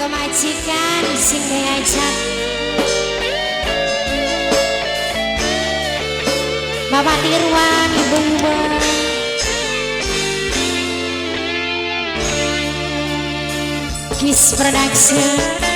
Kanggo majikan sing diajak Bapak Tirwan, Ibu Yuba. Kiss Production.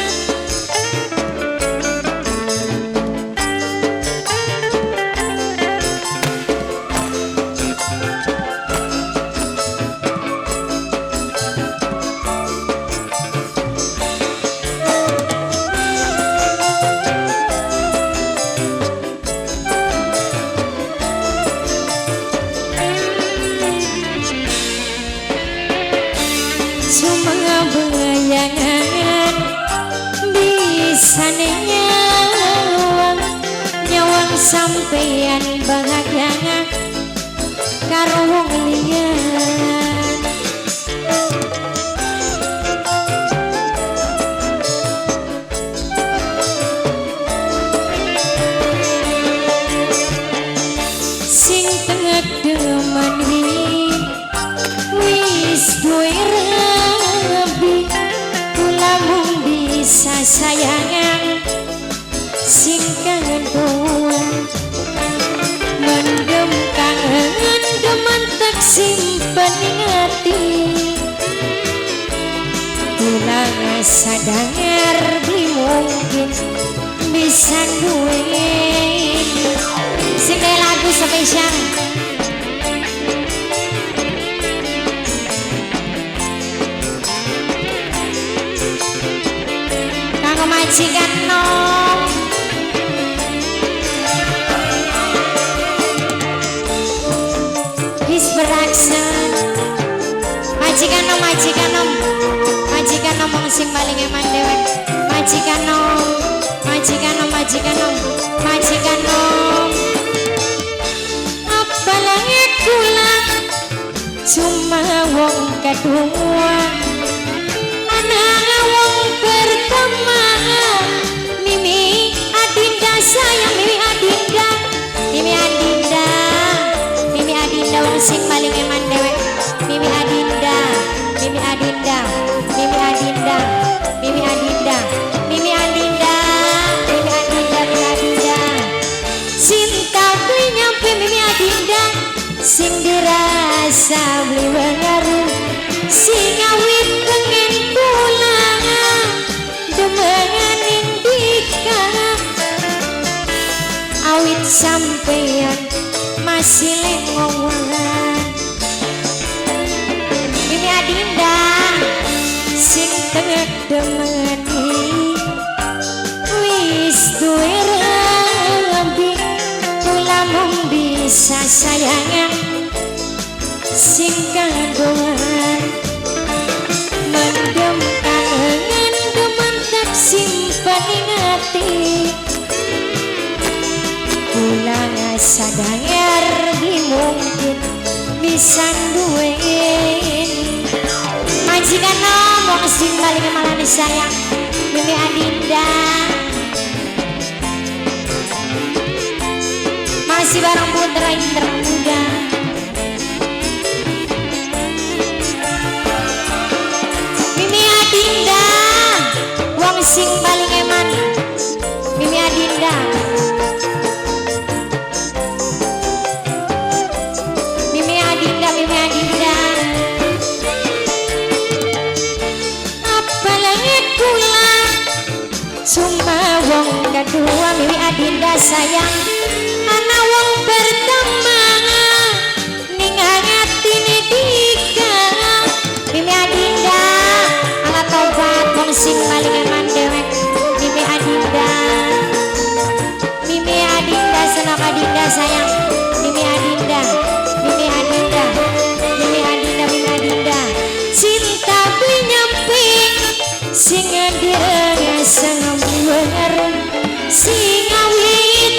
Cuma bayangan bisa nyawang nyawang sampeyan bahagia karo wong liya. Sing tengah demani wis duwe rabi, kula mung bisa sayangan sing kangen. Mendem kangen demen tak simpen ing ati, kula sadar beli mungkin bisa duweni. Sing lagu spesial kanggo majikan nom. His Production. Majikan nom, majikan nom, majikan nom wong sing paling eman dewek. Majikan nom, majikan nom, majikan nom, majikan nom. Apalagi kula cuma wong kedua, anak wong pertama. Mimi Adinda sayang, Mimi Adinda, Mimi Adinda, Mimi Adinda wong sing paling eman dewek. Mimi Adinda, Mimi Adinda, Mimi Adinda, Mimi Adinda, Mimi Adinda, Mimi Adinda, Mimi Adinda. Cinta beli nyampe Mimi Adinda, sing dirasa beli wengaruh, sing awit pengen pulang demengan indika. Awit sampeyan masih lengowan. Mimi Adinda sing tengah demeni wis duwe rabi, kula mung bisa sayangan sing kagungan. Mendem kangen demen tak simpen ing ati, kula sadar beli mungkin bisa duweni. Majikan ngomong sing paling malane sayang Mimi Adinda. Masih bareng putra Indra Muda. Mimi Adinda wong sing paling eman. Mimi Adinda, Mimi Adinda, Mimi Adinda. Apalagi kula cuma wong kedua. Mimi Adinda sayang, anak wong pertama ning atine dika. Mimi Adinda ala tobat wong sing paling eman dewek. Mimi Adinda, Mimi Adinda senok Adinda sayang. Mimi Adinda, Mimi Adinda, Mimi Adinda, Mimi Adinda. Cinta beli nyampe sing dirasa ngambuar, sing awit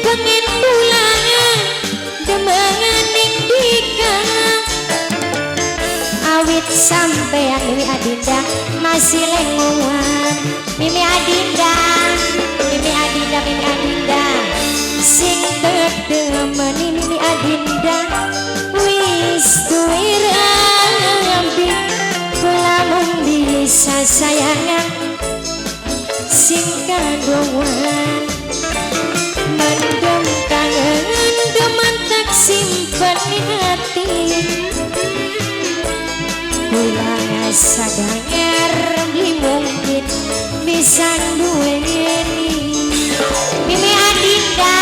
pengen pulang demengan indika. Awit sampeyan Mimi Adinda masih lengowan. Mimi Adinda, Mimi Adinda, Mimi Adinda sing demeni Mimi Adinda wis duwe rabi, kula mung bisa sayangan. sing kadowan mendem kangen demen tak simpen ning ati kula sadangar beli mungkin bisa duweni. Mimi Adinda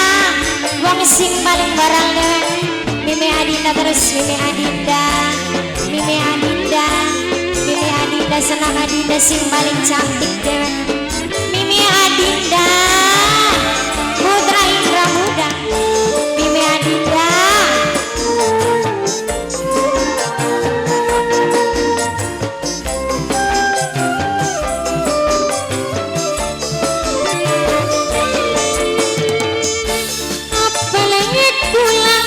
wong sing paling barang dewek. Mimi Adinda terus Mimi Adinda, Mimi Adinda, Mimi Adinda senang Adinda sing paling cantik dewek. Mimi Adinda Putra Indra Muda, Mimi Adinda. Apalagi kula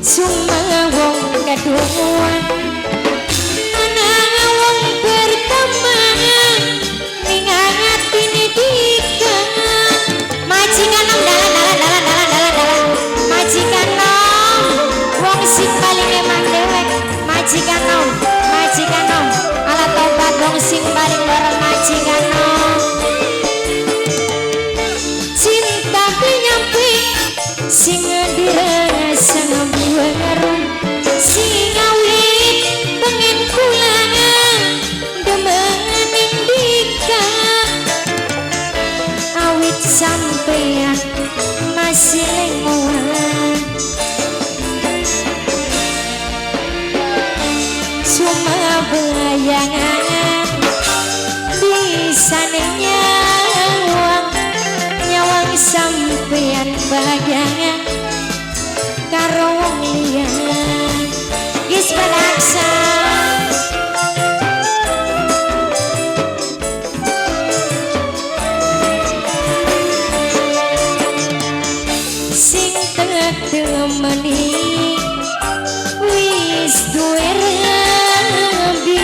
cuma wong kaduan ana wong pertama ning atine dika. Majikan nom dalan dalan dalan dalan dalan dalan. Majikan nom wong sing paling eman dewek. Majikan nom, majikan nom ala tobat wong sing paling loro majikan nom. Cinta nyampe sing dirasa buaru sing awit pengen kula demening dika awit sampean masih lengoan cuma bayangan bisa nyawang nyawang sampean bayangan karo wong liya. Gis Production. Sing temeni wis duwe rabi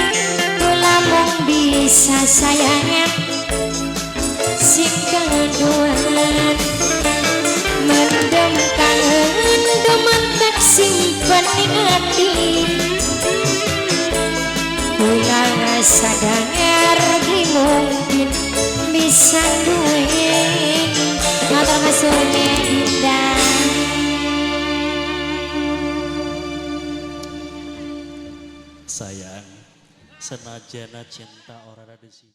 kula mung bisa sayangan sing kaduan mendem kangen demen tak simpen ning ati kula sadangar beli mungkin bisa duweni. Matur nuwun Dinda. Sayang, senajana cinta ora ada di sini.